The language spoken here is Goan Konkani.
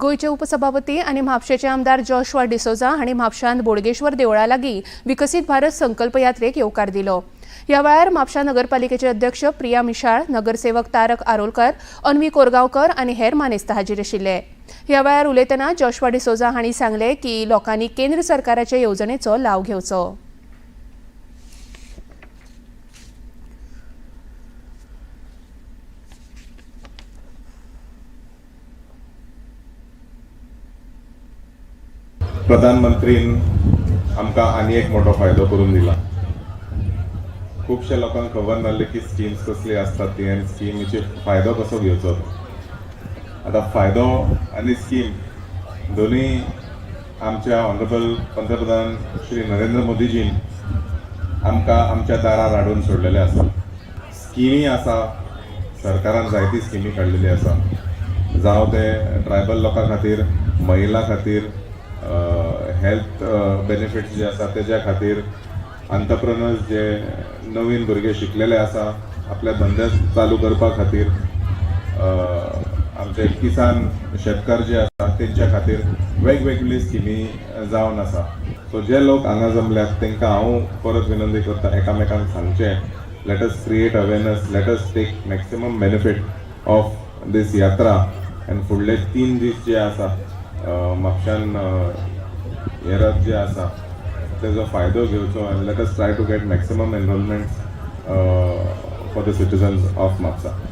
गोंयचे उपसभापती आनी म्हापशेचे आमदार जोशुआ डिसोजा हांणी म्हापशांत बोडगेश्वर देवळा लागीं विकसीत भारत संकल्प यात्रेक येवकार दिलो. ह्या वेळार म्हापशा नगरपालिकेचे अध्यक्ष प्रिया मिशाळ, नगरसेवक तारक आरोलकर, अन्वी कोरगांवकर आनी हेर मानेस्त हाजीर आशिल्ले. ह्या वेळार उलयतना जोशुआ डिसोजा हांणी सांगलें की लोकांनी केंद्र सरकाराचे येवजणेचो लाव घेवचो. प्रधानमंत्रीन आमकां आनी एक मोठो फायदो करून दिला. खुबश्या लोकांक खबर नासली की स्किम्स कसली आसतात ती आनी स्किमीचे फायदो कसो घेवचो तो. आतां फायदो आनी स्कीम दोनूय आमच्या ऑनरेबल पंतप्रधान श्री नरेंद्र मोदीजीन आमकां आमच्या दारार हाडून सोडलेले आसा. स्किमी आसा, सरकारान जायती स्किमी काडलेली आसा, जावं ते ट्रायबल लोकां खातीर, महिला खातीर, हेल्थ बेनिफिट्स जे आसा तेज्या खातीर, अंतरप्रेनर्स जे नवीन भुरगे शिकलेले आसा आपले धंदे चालू करपा खातीर, आमचे किसान शेतकार जे आसा तेंच्या खातीर वेगवेगळी स्किमी जावन आसा. सो जे लोक हांगा जमल्यात तांकां हांव परत विनंती करता, एकामेकांक सांगचें, let us create awareness, let us take maximum benefit of this yatra. आनी फुडले 3 दीस जे आसा म्हापशान हे रथ जे आसा तेजो फायदो घेवचो आनी let us try to get maximum enrolments for the citizens of Mapusa.